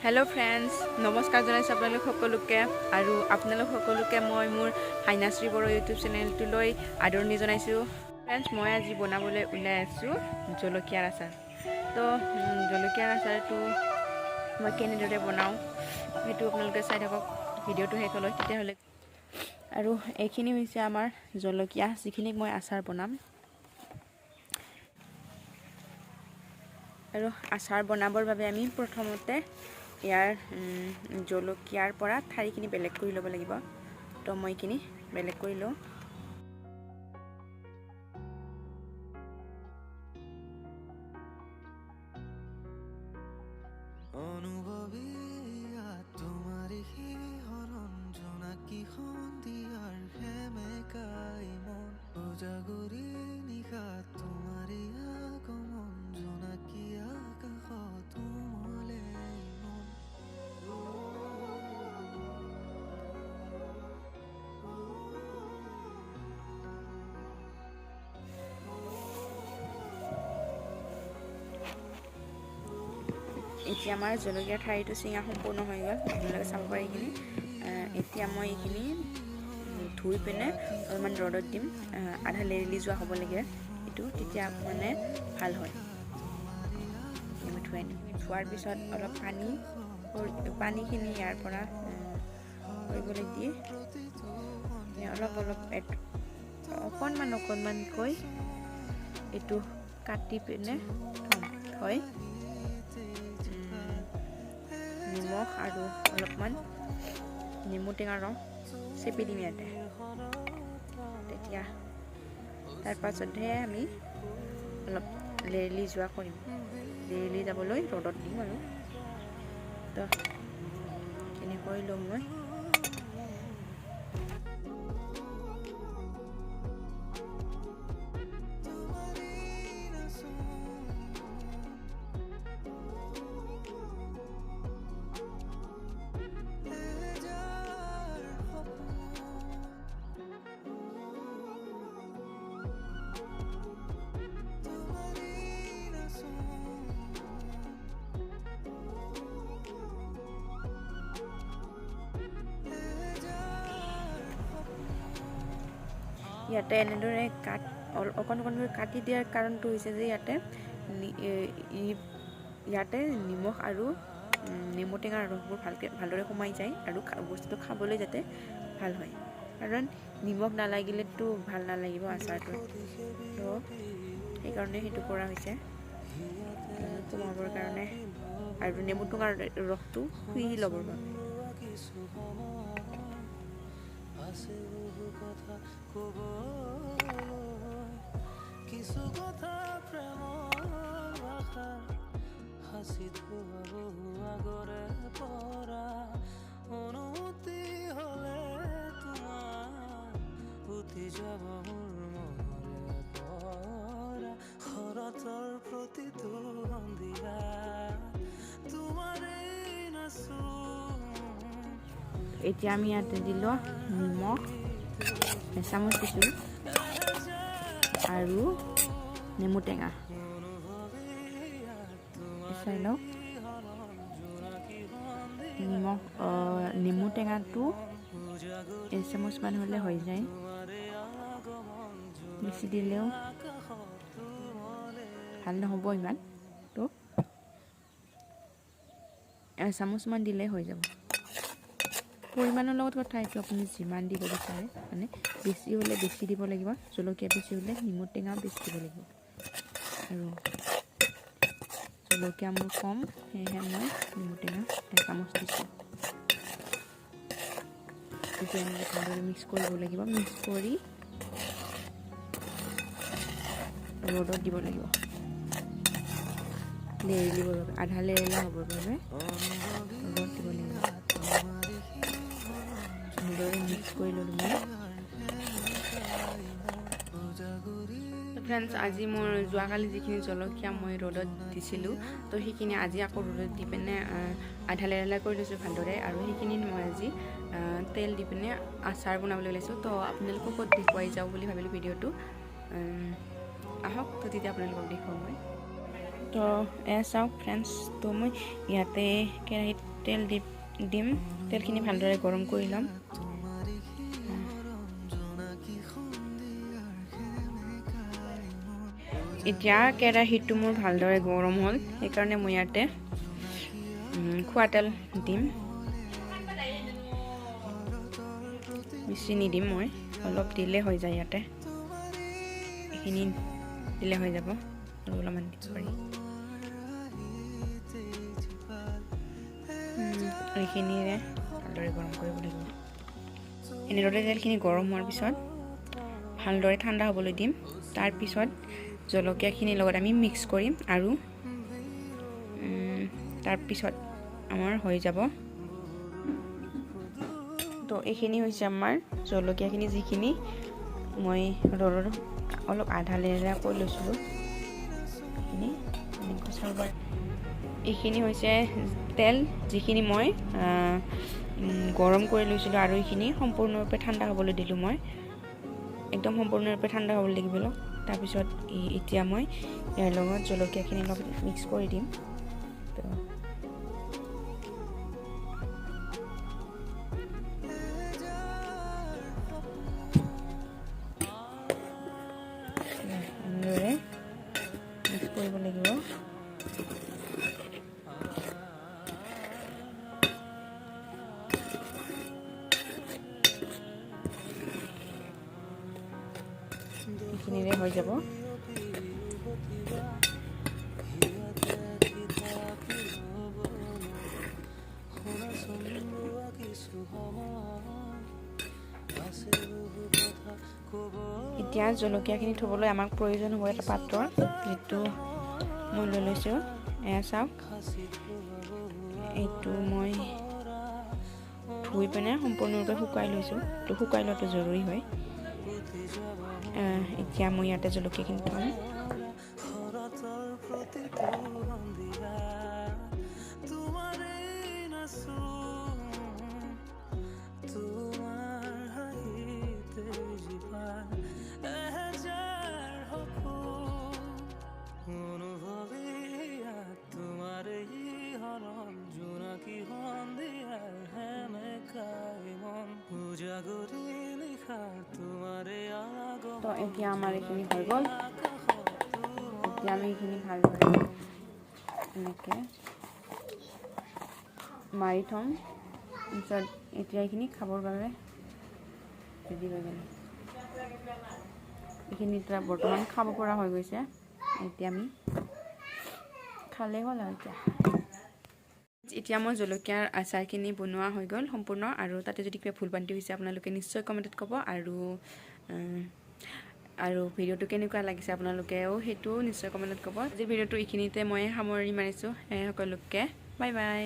Hello' friends, নমস্কাৰ জনাইছোঁ আপোনালোক সকলোকে আৰু আপোনালোক সকলোকে মই মোৰ হাইনাশ্ৰী বড়ো ইউটিউব চেনেলটোলৈ আদৰণি জনাইছোঁ। ফ্ৰেণ্ডছ, মই আজি বনাবলৈ ওলাই আছোঁ জলকীয়াৰ আচাৰ। তো জলকীয়াৰ আচাৰটো মই কেনেদৰে বনাওঁ সেইটো আপোনালোকে চাই থাকক ভিডিঅ'টো শেষলৈ, তেতিয়াহ'লে। আৰু এইখিনি হৈছে আমাৰ জলকীয়া, যিখিনিক মই আচাৰ বনাম। আৰু আচাৰ বনাবৰ বাবে আমি প্ৰথমতে ইয়াৰ জলকীয়াৰ পৰা ঠাৰিখিনি বেলেগ কৰি ল'ব লাগিব। তো মই এইখিনি বেলেগ কৰি লওঁ। এতিয়া আমাৰ জলকীয়া ঠাৰিটো চিঙা সম্পূৰ্ণ হৈ গ'ল, আপোনালোকে চাব পাৰে এইখিনি। এতিয়া মই এইখিনি ধুই পিনে অলপমান ৰ'দত দিম, আধা লেৰেলি যোৱা হ'ব লাগে এইটো, তেতিয়া মানে ভাল হয়। মই ধুৱাই দিম। ধোৱাৰ পিছত অলপ পানীখিনি ইয়াৰ পৰা কৰিবলৈ দি অলপ অলপ অকণমান অকণমানকৈ এইটো কাটি পিনে থৈ নিমখ আৰু অলপমান নেমু টেঙাৰ ৰস চেপি দিম ইয়াতে। তেতিয়া তাৰপাছতহে আমি অলপ লেৰেলি যোৱা কৰিম, লেৰেলি যাবলৈ ৰ'দত দিম। আৰু তো কেনেকৈ ল'ম মই। ইয়াতে এনেদৰে অকণ অকণকৈ কাটি দিয়াৰ কাৰণটো হৈছে যে ইয়াতে নিমখ আৰু নেমু টেঙাৰ ৰসবোৰ ভালদৰে সোমাই যায় আৰু বস্তুটো খাবলৈ যাতে ভাল হয়। কাৰণ নিমখ নালাগিলেতো ভাল নালাগিব আচাৰটো, তো সেইকাৰণে সেইটো কৰা হৈছে সোমাবৰ কাৰণে আৰু নেমু টেঙাৰ ৰসটো শুহি ল'বৰ বাবে। কিছু কথা প্ৰেমৰ ভাষা হাসি থোৱা বহু আগৰে পৰা অনুমতি হলে তোমাৰ উঠি যাব মোৰ মনৰে পৰা শৰতৰ প্ৰতিটো সন্ধিয়া তোমাৰেই নাচো। এতিয়া আমি ইয়াতে দিলোঁ নিমখ এচামুচ দিছোঁ আৰু নেমু টেঙা চাই লওক। নিমখ নেমু টেঙাটো এচামুচমান হ'লে হৈ যায়, বেছি দিলেও ভাল নহ'ব ইমান, তো এচামুচমান দিলে হৈ যাব। পৰিমাণৰ লগত কথা, এইটো আপুনি যিমান দিব বিচাৰে, মানে বেছি হ'লে বেছি দিব লাগিব, জলকীয়া বেছি হ'লে নেমু টেঙাও বেছি দিব লাগিব। আৰু জলকীয়া মোৰ কম, সেয়েহে মই নেমু টেঙা এচামুচ দিছোঁ। এতিয়া এনেকৈ ভালদৰে মিক্স কৰিব লাগিব, মিক্স কৰি ৰ'দত দিব লাগিব লেৰেলিবৰ বাবে, আধা লেৰেলা হ'বৰ বাবে ৰ'দত দিব লাগিব। ভালদৰে মিক্স কৰি ল'লোঁ মই। ফ্ৰেণ্ডছ, আজি মোৰ যোৱাকালি যিখিনি জলকীয়া মই ৰ'দত দিছিলোঁ, তো সেইখিনি আজি আকৌ ৰ'দত দি পিনে আধা লেৰেলা কৰি লৈছোঁ ভালদৰে। আৰু সেইখিনিত মই আজি তেল দি পিনে আচাৰ বনাবলৈ ওলাইছোঁ। তো আপোনালোকক ক'ত দেখুৱাই যাওঁ বুলি ভাবিলোঁ ভিডিঅ'টো, আহক তো তেতিয়া আপোনালোকক দেখুৱাম মই। তো তো এয়া চাওক ফ্ৰেণ্ডছ, তো মই ইয়াতে কেৰাহীত তেল দিম। তেলখিনি ভালদৰে গৰম কৰি ল'ম। এতিয়া কেৰাহীটো মোৰ ভালদৰে গৰম হ'ল, সেইকাৰণে মই ইয়াতে খোৱা তেল দিম। বেছি নিদিম মই, অলপ দিলে হৈ যায়। ইয়াতে এইখিনি দিলে হৈ যাব, আৰু অলপমান দিব পাৰি। এইখিনিৰে ভালদৰে গৰম কৰিব লাগিব। এনেদৰে তেলখিনি গৰম হোৱাৰ পিছত ভালদৰে ঠাণ্ডা হ'বলৈ দিম। তাৰপিছত জলকীয়াখিনিৰ লগত আমি মিক্স কৰিম আৰু তাৰপিছত আমাৰ হৈ যাব। তো এইখিনি হৈছে আমাৰ জলকীয়াখিনি, যিখিনি মই ৰ'দত অলপ আধা লেৰেলা কৰি লৈছিলোঁ, এইখিনি এনেকৈ চাব পাৰে। এইখিনি হৈছে তেল, যিখিনি মই গৰম কৰি লৈছিলোঁ আৰু এইখিনি সম্পূৰ্ণৰূপে ঠাণ্ডা হ'বলৈ দিলোঁ মই। একদম সম্পূৰ্ণৰূপে ঠাণ্ডা হ'ব লাগিব। তাৰপিছত এতিয়া মই ইয়াৰ লগত জলকীয়াখিনি অলপ মিক্স কৰি দিম। তো এনেদৰে মিক্স কৰিব লাগিব। এইখিনিৰে হৈ যাব। এতিয়া জলকীয়াখিনি থ'বলৈ আমাক প্ৰয়োজন হ'ব এটা পাত্ৰৰ, যিটো মই লৈ লৈছোঁ। এয়া চাওক, এইটো মই ধুই পিনে সম্পূৰ্ণৰূপে শুকাই লৈছোঁ। এইটো শুকাই লোৱাটো জৰুৰী হয়। এতিয়া মই ইয়াতে জলকীয়াখিনি থ'ম। তো এতিয়া আমাৰ এইখিনি হৈ গ'ল। এতিয়া আমি এইখিনি ভালদৰে এনেকৈ মাৰি থ'ম। তাৰপিছত এতিয়া এইখিনি খাবৰ বাবে ৰেডি হৈ গ'ল। এইখিনি এতিয়া বৰ্তমান খাব পৰা হৈ গৈছে। এতিয়া আমি খালেই হ'ল আৰু। এতিয়া মই জলকীয়াৰ আচাৰখিনি বনোৱা হৈ গ'ল সম্পূৰ্ণ। আৰু তাতে যদি কিবা ভুল ভ্ৰান্তি হৈছে আপোনালোকে নিশ্চয় কমেণ্টত ক'ব। আৰু আৰু ভিডিঅ'টো কেনেকুৱা লাগিছে আপোনালোকেও সেইটোও নিশ্চয় কমেণ্টত ক'ব। আজিৰ ভিডিঅ'টো এইখিনিতে মই সামৰণি মাৰিছোঁ। সকলোকে বাই বাই।